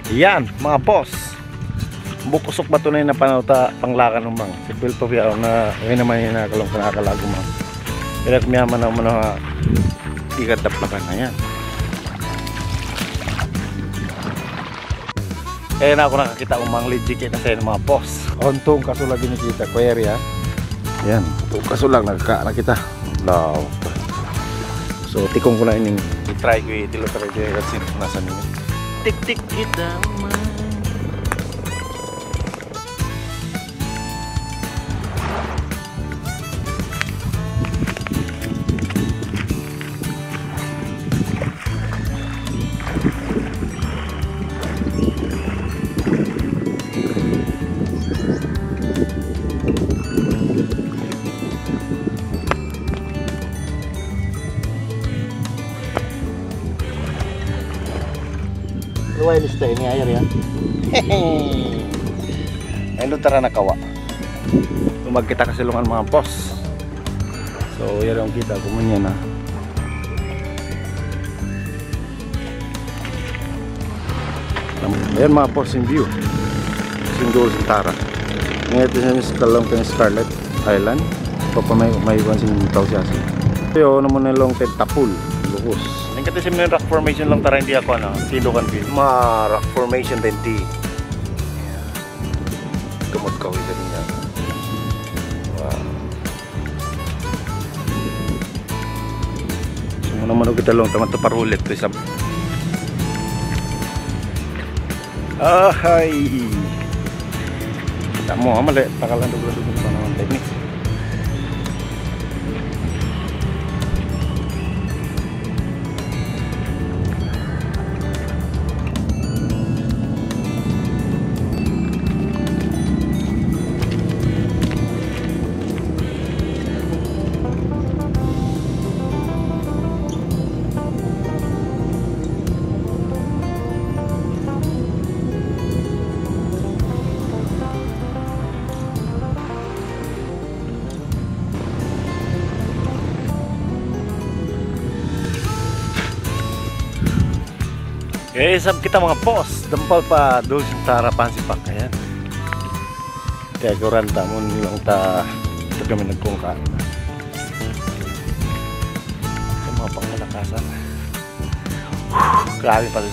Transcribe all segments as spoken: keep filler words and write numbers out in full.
Yan, mga boss. Bukusuk ba ito na in napanaw ta panglakan umang? Si Phil pa biya' na, okay naman in nakalung panakalag umang. Kaya kumiyaman na umang na ikat daplakan na yan. Eh, na aku nakakita' umang legit na sa mga boss. Untung kasulag ini kita, kuya, ha? Yan. Ito kasulag, nagka na kita. Lao. So, tikung ku na ini. I-try ku, i-tilo try ku, kasi nasa ini. Tik-tik kita, man. Luway lista ini, air ya. Ay, lu tara na kawa. Lumag kita kasilungan, mga boss. So, yari in kita' ku, man yan, ha. Yan, mga boss, in view. Sindul Sintara. Ngayon, ito siya sa kalong kay Scarlet Island. Papa may, may iwan sin tau siya sin. Pero naman na long ted tapul. Lukus. Yung kasi may rock formation lang tara hindi ako, ano, tindukan ko. Ma rock formation din di. Gamot kahoy sa niya. Wow. So, muna man kita long tamat to parulit to isab. Ahay. Kita' mu, ha, mali. Takalan dugul-dugul pa naman technique. Eh, isab kita, mga boss, dampal pa duun sin tarapan si Pakayan. Kaya kurang tamun yung ta, ito kami nagkungka. Yung mga pangmalakasan. Grabe pa rin.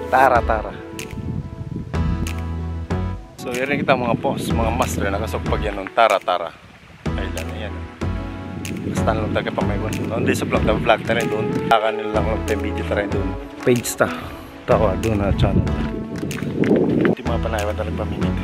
Tara, tara. So, yari kita, mga boss, mga master, nakasukpag yan nung tara, tara. Ay, yan, yan. Basta lang taga pamaybon. Noon din sa vlog, vlog na rin doon. Akan nila lang, mag-video na rin doon. Page ta. Tawa, doon na channel. Di mga panayawan talaga paminit.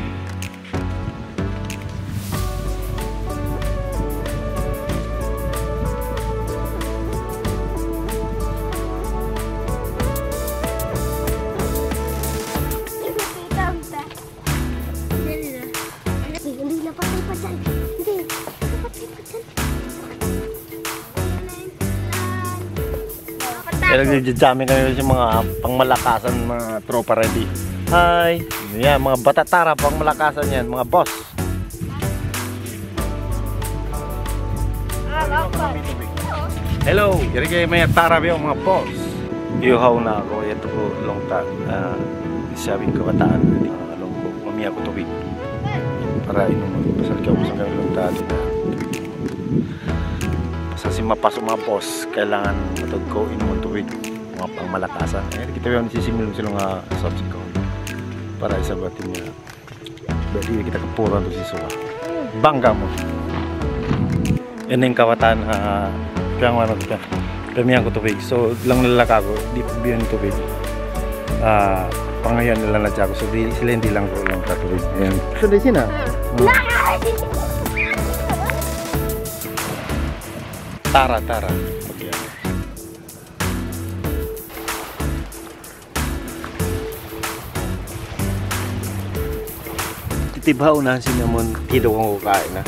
Hindi na. Hindi na, patay pa dyan. Hindi. Patay pa dyan. Kaya nagja-jamming kami sa mga pangmalakasan, mga tropa ready. Hi! Yan, mga bata tara, pangmalakasan yan, mga boss. Hello, yari kayo may tara biyo, mga boss. Yuhaw na aku, yadtu ku long ta, ah, sabi kabataan, ah, long ku, mamiya' aku tubig. Para inumun, pasal kaw sa kami long ta, di na. Sa simapas, mga boss, kailangan matag ko inumun tubig. Mga pangmalakasan. Eh, kita yung sisimilong sila nga subs ko. Para isab atin niya. Berarti kita kapura tu si Sura. Bangga mu. Ini in kawatan, ah, kaya nga ano, kaya, kaya miyang ku tubig. So, lang nila ka aku, di biyan tubig. Ah, pangayan nila na siya aku. So, di, sila hindi lang ko lang ka tubig. Ayan. So, di sina? Hmm. Tara, tara. Titibha unahan sin amun tidu kung kukain na.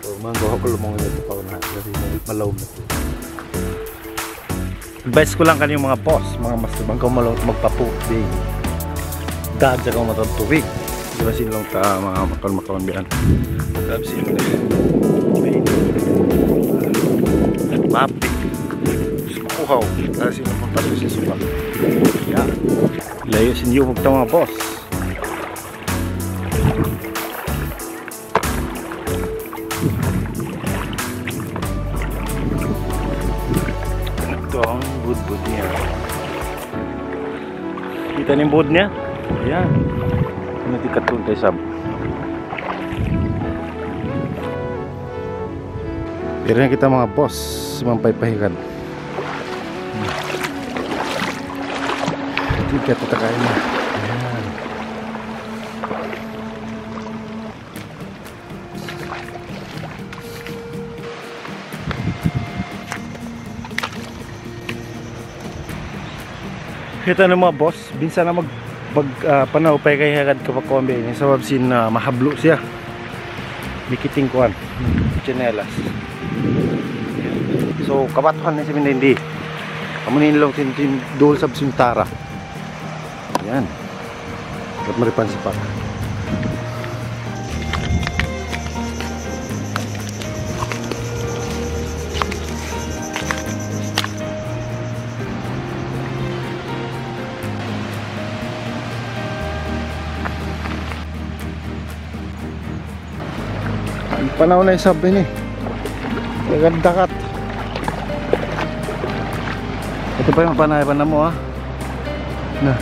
So, manggawa ku lumang ito pa unahan kasi mal-, malaw na ito. Advice ku lang kaniyu mga boss, mga master, bang kaw malaw magpapu, di. Dahil siya kaw matag tubig. Iban sin laung ta manga makaun-makaun biya' yan. Sabab sin mapi. Gusto ko kuhaw. Kasi napunta ko sa suka. Yan. Layu' sin yubug ta, manga boss. Ito in budbud niya. Kita' niyu in budbud niya? Yan. Unu in katun ta isab? Diri na kita, manga boss, mampay pa hikad. Tika tatakay na. Yan. Kita' niyu, manga boss, minsan na mag-, mag-, ah, panaw pa kay hagad kapakuan biya' ini, sabab sin, ah, mahablu' siya. Mikiting kuan, tsinelas. So, kabatuhan na siya minsan di. Amu na in laung sin, sin duhul sab sin Tara. Yan. Dapat mari pansipak. Panaw na isab ini. Dagat-dagat. Ito pa in panay pa namu', ha. Na.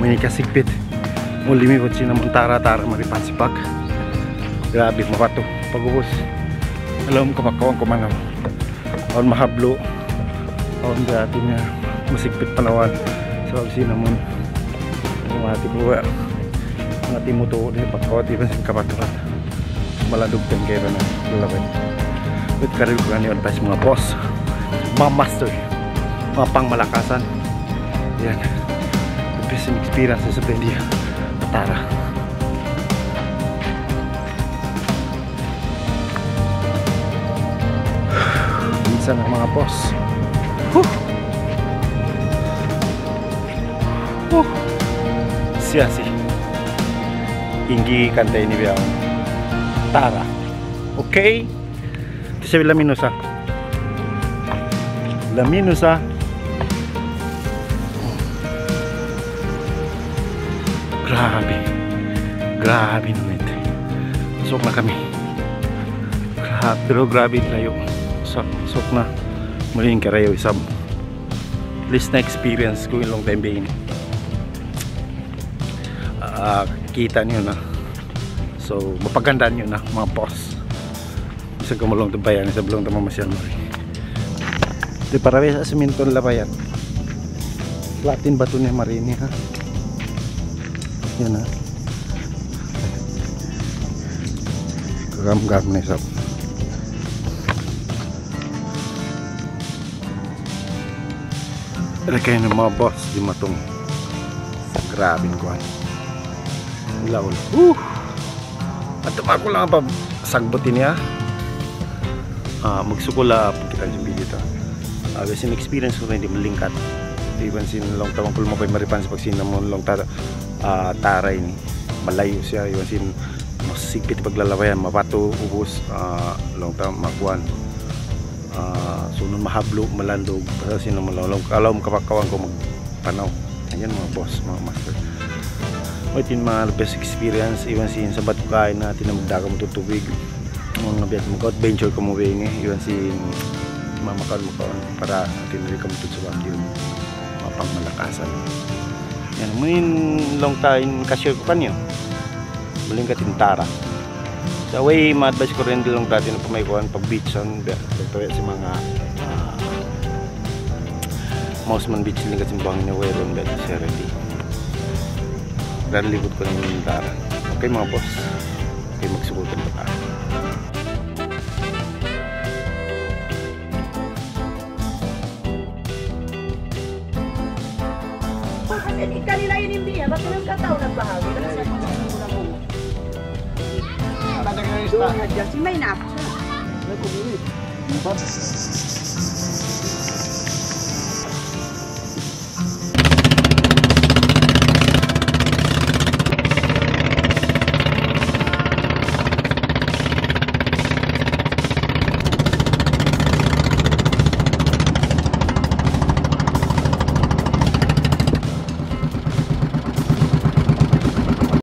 Amu ini kasigpit. Amu limibut sin amun Tara-Tara mari pansipak. Grabe, mabatu. Pag-ubus, alam ko, makawan ko man. Awn mahablu', awn dati niya masigpit panawan. Sabab sin amun mati buwa. Mati mutu di pakawati ban sin kabaturan. Maladug tan kaya na lalabay. Wait, karil ko kaniyo advice, manga boss, manga master, manga pangmalakasan. Yan. The best in experience sa Bendia. Tara. Minsan na, manga boss. Huh! Huh! Siya si Inggi kanta ini biya' Tara. Okay? Ito siya, Laminosa. Laminosa. Grabe. Grabe naman ito. Pasok na kami. Gra-, pero grabe in layu'. Sa-, pasok na. Muli in karayaw isab. At least na-experience ku in laung ta biya' ini. Ah, kita niyu na. So, mapaganda niyu na, manga boss. Sa gumulong ta bayan, sa bulong ta mamasyal mari. Di para sa siminto labayan. Flat in batu niya mari ini, ha. Yan, ha. Gam-gam na isab. Ada kayo ng mga boss, di matong. Grabe in kuwan. Laul. Woo! At tumakbo lang pa sagbot niya. Ah, magsukul ha pagkita niya video ta. Ah, kasi experience ku na di' malingkat. Iban sin laung ta, bang ku lumapay mari pansipak sin amun laung ta, ah, Tara ini. Malayu' siya, iban sin masigpit paglalabayan, mabatu, ubus, ah, laung ta, makuan. Ah, sunun mahablu', malandug, pasal sin amun laung, laung, laung kapakawan ku magpanaw. Ayan, manga boss, manga master. Mayta' in manga best experience, iban sin sabat ku kaina, atin na magdagat mu tubig. Manga biya' mag-adventure kamu biya' ini, iban sin mamakaun-makaun para atin na di' kamu tut sa Baguio. Mapangmalakasan. Yan, amu in laung ta in ka-share ku kaniyu. Malingkat in Tara. Sa' way, ma-advise ku rin laung ta atin na pamaykuan pag-beach yan, biya', biya' sin manga, ah, Maus man bitsil ni kacimbuang ini, wayruun biyadtu siya ready. Dan libut ku na in daran. Okay, manga boss. Okay, magsukul kami pa. Kanila ini biya', ba't nang kataw nagbahawi? Doon hadja, si Maynap.